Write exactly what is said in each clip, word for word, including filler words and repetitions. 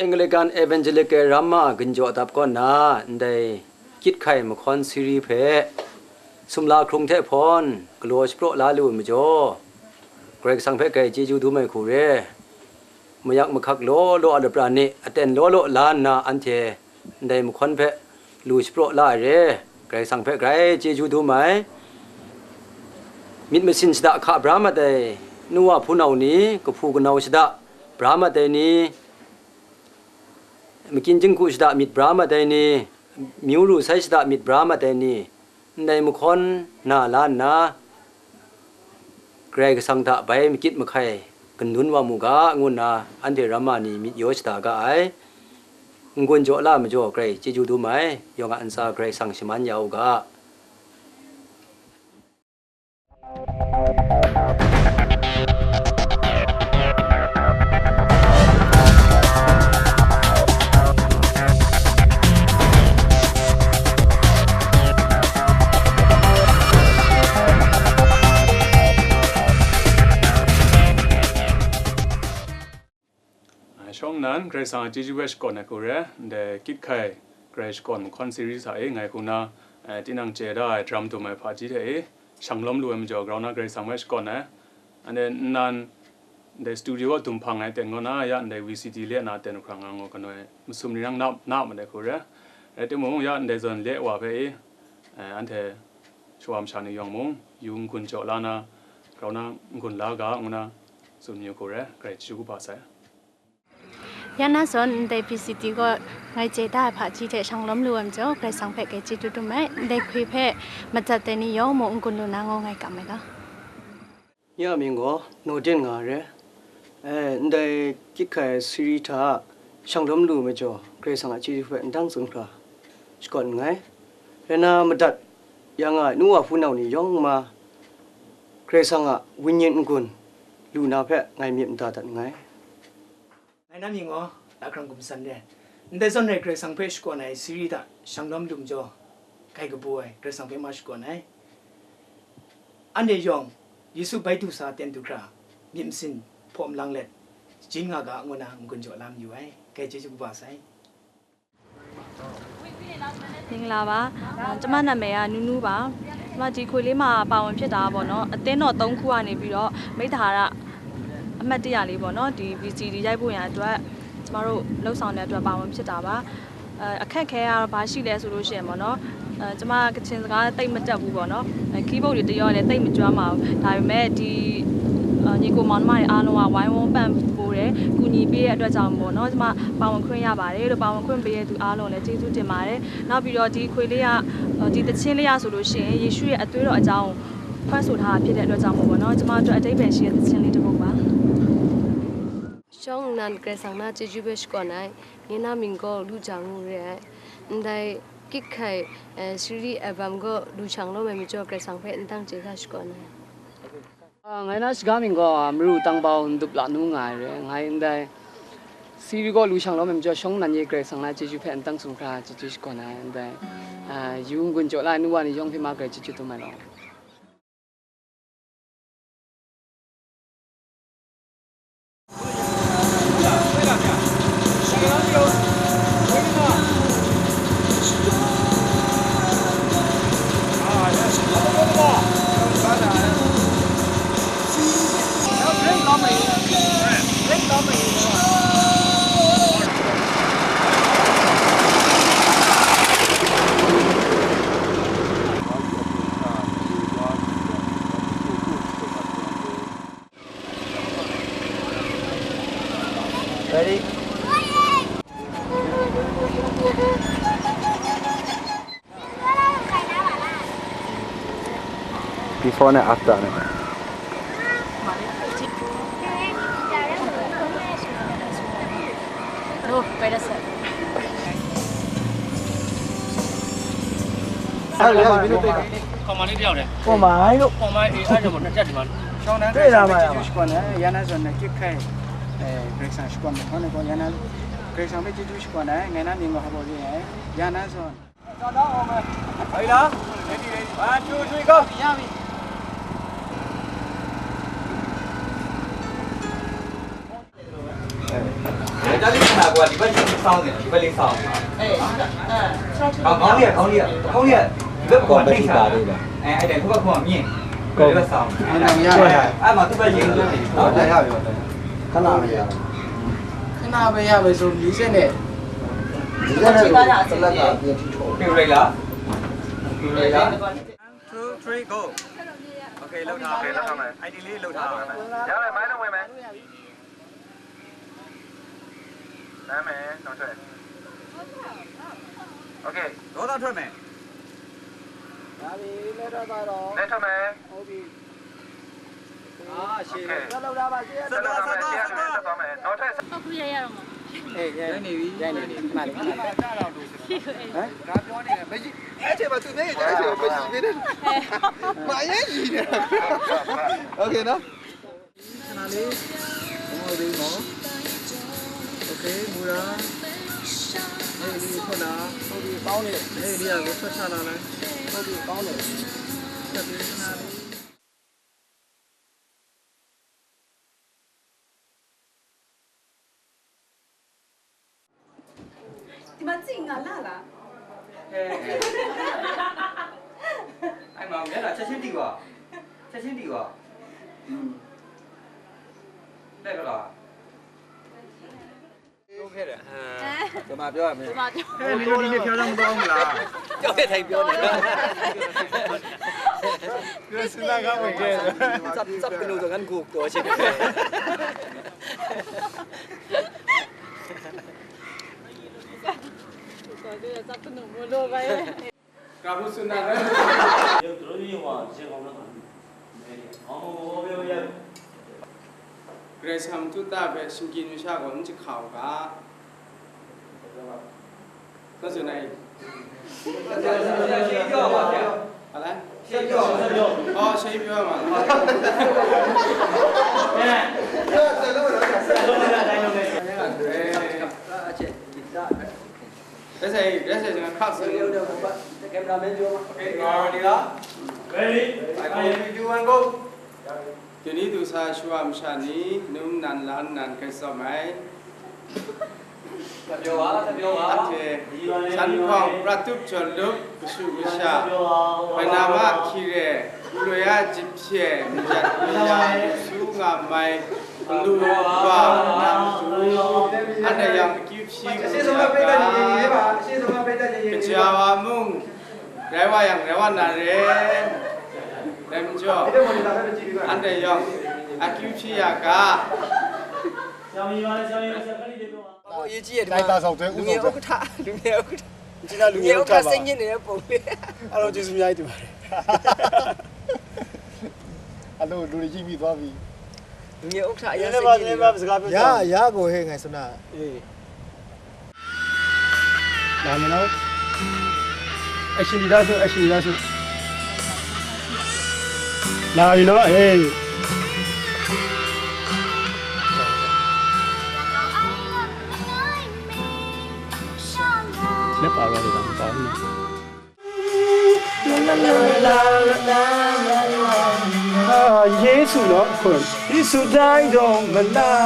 Anglican Evangelical Ramma ginjaw dap kaw nna ndai kyit hkai mahkawn siri hpe sumla hkrung hte hpawn galaw shapraw la lu ai majaw, Karai Kasang hpe grai chyeju dum ai hku re. Mayak mahkak law law a lapran ni aten law law la nna anhte ndai mahkawn hpe lu shapraw la ai re. Karai Kasang hpe grai chyeju dum ai. Myit masin shada hka bra mat ai, nu wa hpunau ni, kahpu kanau shada bra mat ai ni, makyin jinghku shada myit bra mat ai ni, myu ru sai shada myit bra mat ai ni, ndai mahkawn na la nna, Karai Kasang hta bai makyit mahkai gun dun wa mu ga, ngu nna anhte ramma ni myit yaw shada ga ai. N-gun jaw la majaw grai chyeju dum ai, yawng a ntsa Karai Kasang shaman ya u ga. Ai, shawng nnan, Karai Kasang a chyeju hpe shakawn ai hku re, ndai kyit hkai Karai Shakawn Mahkawn Series hta e ngai hku na, eh, tinang chye da ai drum dum ai hpaji hte e, shang lawm lu ai majaw, grau na Karai Kasang hpe shakawn ai. Anhte nnan, ndai studio kaw dum hpang ai ten kaw na, ya ndai V C D le na ten hkra nga ngaw kanu ai masum ni nang na, na mat ai hku re. Rai timung, ya ndai zawn le wa hpe e, eh, anhte shawa masha ni yawng mung, yu n-gun jaw la na, grau na n-gun la ga, ngu na tsun yu hku re, Karai chyeju kaba sai. Ya na zawn ndai V C D kaw ngai chye da ai hpaji hte shang lawm lu ai majaw, Karai Kasang hpe grai chyeju dum ai, ndai hkwi hpe madat ai ni yawng mung n-gun lu na ngaw ngai kam ai ga. Ya mying gaw, Noden nga ai re. Eh, ndai kyit hkai siri hta shang lawm lu ai majaw, Karai Kasang a chyeju hpe ndang tsun hkra shakawn nngai. Rai na madat ya nga ai nu wa hpunau ni yawng ma, Karai Kasang a wenyin n-gun lu na hpe ngai myit mada dat nngai. Ngai na mying gaw, Lahkrang Gumsan re. Ndai zawn rai Karai Kasang hpe shakawn ai siri hta shang lawm lu majaw, grai kabu ai, Karai Kasang hpe ma shakawn ai. Anhte yawng, Yesu bai du sa ten du hkra, myit masin hpaw malang let, jin nga ga, ngu na n-gun jaw la mayu ai, grai chyeju kaba sai. မင်္ဂလာပါ။ အာ၊ ကျမနာမည်က နူးနူးပါ။ ကျမ ဒီခွေလေးမှာ ပါဝင်ဖြစ်တာပေါ့နော်။ အသင်းတော်သုံးခုကနေပြီးတော့ မိတ္တဟာရ အမှတ်တရလေးပေါ့နော်။ ဒီ ဗီစီဒီ ရိုက်ဖို့ရန်အတွက် ကျမတို့ လုပ်ဆောင်တဲ့အတွက် ပါဝင်ဖြစ်တာပါ။ အခက်အခဲကတော့ဘာရှိလဲဆိုလို့ရှိရင်ပေါ့နော်၊ အဲ၊ ကျမကချင်စကားသိပ်မတတ်ဘူးပေါ့နော်။ အဲ၊ keyboard တွေတရောလည်းသိပ်မကျွမ်းပါဘူး။ ဒါပေမဲ့ဒီ၊ အဲ၊ ညီအစ်ကိုမောင်နှမတွေအားလုံးကဝိုင်းဝန်းပံ့ပိုးတယ်၊ ကူညီပေးတဲ့အတွက်ကြောင့်ပေါ့နော်၊ ကျမပါဝင်ခွင့်ရပါတယ်လို့၊ ပါဝင်ခွင့်ပေးတဲ့သူအားလုံးလည်းကျေးဇူးတင်ပါတယ်။ နောက်ပြီးတော့ဒီခွေလေးက၊ အဲ၊ ဒီသီချင်းလေးကဆိုလို့ရှိရင်ယေရှုရဲ့အသွေးတော်အကြောင်းကိုဖွင့်ဆိုထားတာဖြစ်တဲ့အတွက်ကြောင့်မို့ပေါ့နော်၊ ကျမတို့အတွက်အဓိပ္ပာယ်ရှိတဲ့သီချင်းလေးတစ်ပုဒ်ပါ။ ရှောင်းနန် ကရန်ဆောင်နာကျေးဇူးပဲရှိကော့နိုင်၊ ငဲနာမင်္ဂောလူကြငူရဲ၊ န်ဒိုင် ကိတ်ခိုင်၊ အဲ၊ စီရီးအယ်ဘမ်ကိုလူချောင်လို့မယ်မကျော်ကြဲဆောင်ဖဲအန်တန်းကျေးဇူးရှိကော့နိုင်။ ငါနာစကားမင်္ဂောမရူတန်ပေါင်းဒုပ်လာနူငါရဲ၊ ငါန်ဒိုင် စီရီးကိုလူချောင်လို့မယ်မကျော်ရှောင်းနန်ရဲ့ကြဲဆောင်နာကျေးဇူးဖဲအန်တန်းစုံခရာကျေးဇူးရှိကော့နိုင်၊ န်ဒိုင် အာ၊ ယူငွင်ကျော်လာနူဝါနေရောင်းဖေးမကြဲကျေးဇူးတုံးမလော Ready? Before နဲ့ after နဲ့။ No, wait a sec. ပေါ်မှာလေတယောက်တည်း။ ပေါ်မှာလို့။ ပေါ်မှာအေးအဲ့ဒါမို့နှစ်ချက်ဒီမှာ။ ရှောင်းနန်း တွေ့တာပါ ကျေးဇူးရှိကောင်းတယ်။ ရန်နန်းစောနဲ့ ကစ်ခိုက်၊ အဲ၊ ဂရိတ်ဆန်ရှိကောင်းတယ်။ ဟောနေကောရန်နန်း၊ ဂရိတ်ဆန်ပဲကျေးဇူးရှိကောင်းတယ်။ ငယ်နာမြင်ကိုဟောပေါ်သေးတယ်။ ရန်နန်းစော။ ဟုတ်ပြီနော်။ Ready, ready. One, two, three, go. ရပြီ။ ဒါလေးခဏကွာ၊ ဒီဘက်လေးစောင်းနေ၊ ဒီဘက်လေးစောင်း။ အဲ၊ အဲ၊ ခေါင်းလေးက၊ ခေါင်းလေးက၊ ခေါင်းလေးက၊ ဒီဘက်ပေါ်နှိပ်ချတာ။ အဲ၊ အဲ့ဒါ၊ ဟိုဘက်၊ ဟိုဘက်မြင့်၊ ဒီဘက်စောင်း။ အဲ့ဒါမရဘူး။ အဲ့မှာသူ့ဘက်ရင်လို့နေ။ ဟုတ်တယ်၊ ရပြီ။ ခဏပဲရ။ ခဏပဲရမယ်ဆို၊ လေးစက်နဲ့။ လေးစက်နဲ့ဆို၊ တစ်လက်က ပြင်ထိထုတ်။ ပြုတ်လိုက်လား။ Two, three, go. Okay, လောက်ထား၊ လောက်ထားမယ်။ ID လေးလောက်ထားပါမယ်။ ရမယ်၊ မိုင်းလုံးဝင်မယ်။ လမ်းမယ်၊ နောက်ထွက်။ Okay, ဒေါသထွက်မယ်။ ဒါလေးလဲထွက်ပါတော့။ လဲထွက်မယ်။ ဟုတ်ပြီ။ အာ၊ ရှေ့။ Okay. ဆက်လောက်ထားပါ၊ ရှေ့က။ ဆက်လောက်ထားမယ်၊ ရှေ့က။ ဆက်သွားမယ်။ နောက်ထွက်။ ဟုတ်ပြီ၊ ရရတော့မှာ။ အေး၊ ရနေပြီ၊ ရနေပြီ။ မှန်တယ်။ ဟမ်။ ဒါပြောနေတယ်။ မရည်၊ အဲ့ချိန်မှာသူမျက်ရည်ကျန်တဲ့အချိန်မှာ မရည်ပေးနဲ့။ မရည်ရည်နေ။ Okay နော်။ ခဏလေး။ ဟုတ်ပြီနော်။ Okay, မူရာ။ မျက်ရည်လေးထွက်လာ။ ဟုတ်ပြီ၊ ကောင်းတယ်။ မျက်ရည်လေးကကိုထွက်ချလာလိုက်။ ဟုတ်ပြီ၊ ကောင်းတယ်။ ဆက်ပြီးခဏလေး။ ဒီမှာကြည့်၊ ငါလှလား။ အဲ။ အဲ့မှာမျက်နှာချက်ချင်းတိပါ။ ချက်ချင်းတိပါ။ อืม။ လက်ကြလား။ ပြောခဲ့တယ်။ အဲ။ ကျွန်မပြောရမယ်။ ကျွန်မပြော။ အဲ၊ မင်းတို့ဒီနေ့ဖျားကြောင်မသွားဘူးလား။ ကြောက်တဲ့ထိုင်ပြောနေတာ။ ပြောစဉ်းစားကောင်းဝင်ခဲ့။ စပ်၊ စပ်ကနူဆိုငါ့ကိုတော်ချင်တယ်။ ကရာဘ်စူးနၢ်။ ရုပ်တရုပ်ရုပ်ဝါ ရေကောင်တော့။ မေး။ အောင်မမောပြောရ။ ဂရိတ်ဆန်သုတပဲ ရှင်ကီနူရှကော နချခါဝက ပြောပါ။ ဆက်ဆိုနိုင်။ ဆက်ပြောပါဗျာ။ ဟုတ်လား။ ဆက်ပြော၊ ဆက်ပြော။ အော်၊ ဆက်ပြောပါ။ အဲ။ ဆက်လို့တော့၊ ဆက်လို့တော့၊ အဲ။ အချက်ဒီတာ။ လက်ဆက်၊ လက်ဆက်ကျွန်တော်ခတ်ဆို။ ကင်မရာမင်းပြောပါ။ Okay, you are ready လား။ Ready. I count three, two, one, go. ယနေ့သူစားရှုဝါမရှာနေ နုံးနန်လန်နန်ကဲစော့မိုင်။ ဆက်ပြောပါ၊ ဆက်ပြောပါ။ Okay. စံဖောင်ပြတုပ်ကျော်လုပ်ကရှုကရှ ပနာမခီရဲ လွယ်ရจิตဖြဲ မယတ်လွယ်ရလူဆူငါမိုင် ဘလူးဘဝနမ်တူ အတယံကီ Shi, ရှေ့ဆုံးကပရိသတ်ညီညီလေးပါ။ ရှေ့ဆုံးကပရိသတ်ညီညီလေးပါ။ ကကြာဝါမုံ ရွဲဝါယံ ရွဲဝါနံရံ လဲမကျော် အန်တယောင် အကျူချီယာက ဆရာမကြီးပါလဲ ဆရာမကြီးပါ ဆရာခက်လေးတွေပြောပါ။ အရေးကြီးရဲ့ ဒီမှာ တိုင်တာဆောင်တွဲဦးဆောင်တွဲ လူငယ်ဥက္ကဋ္ဌ လူငယ်ဥက္ကဋ္ဌ ကျင်းသားလူငယ်ဥက္ကဋ္ဌပါ လူငယ်ဥက္ကဋ္ဌ စိတ်ညစ်နေတဲ့ပုံလေး။ အားလုံးကျေးဇူးအများကြီးတင်ပါတယ်။ အဲ့လိုလူတွေရိပ်မိသွားပြီ။ လူငယ်ဥက္ကဋ္ဌ အရမ်းစိတ်ညစ်နေပါ။ ရ ရကိုဟဲငိုင်စနာ။ အေး။ လာမယ်နော်။ Action ဒီသားဆို action ဒီသားဆို။ လာပြီနော်။ အေး။ လက်ပါတော့လေ မပါဘူးနော်။ အာ ယေရှုနော်။ ယေရှုတိုင်းတော့မလား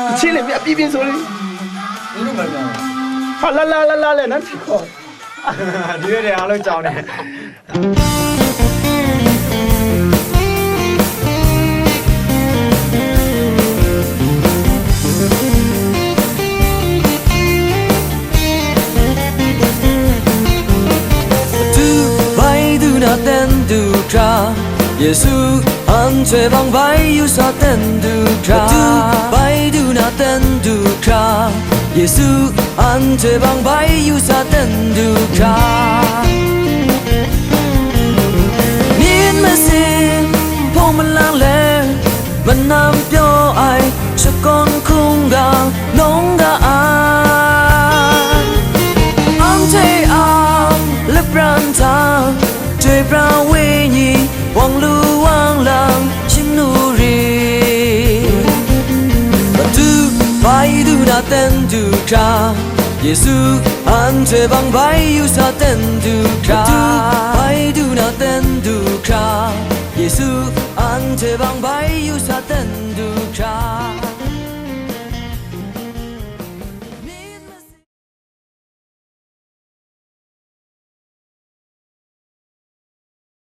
။ အချင်းလေး အပြင်းပြင်းဆိုလေ။ ဟာ လာလာလာလာလဲနော်။ ဒီရက်တွေအားလုံးကြောင်နေ။ ဘဒူဘဲဒူနတန်ဒူတြႃး ယေရှု အန်ထွဲဘင်ဘဲယူစတန်ဒူတြႃး ဘဒူဘဲဒူနတန်ဒူတြႃး ယေရှု အန်ထွဲဘင်ဘဲယူစတန်ဒူတြႃး မင်းမစင် ဖုံမလန်းလဲ မနမ်ပြောအိုင် ရှကွန်ခုံက နောင်ကအန် အန်ထွဲအန် လပရန်တန် ထွဲပြဝိညာဉ် ဝံလူဝံလံ ရှင်းနူရီ ဘဒူဘဲဒူနတန်ဒူတြႃး ယေရှု အန်ထွဲဘင်ဘဲယူစတန်ဒူတြႃး ဘဒူဘဲဒူနတန်ဒူတြႃး ယေရှု အန်ထွဲဘင်ဘဲယူစတန်ဒူတြႃး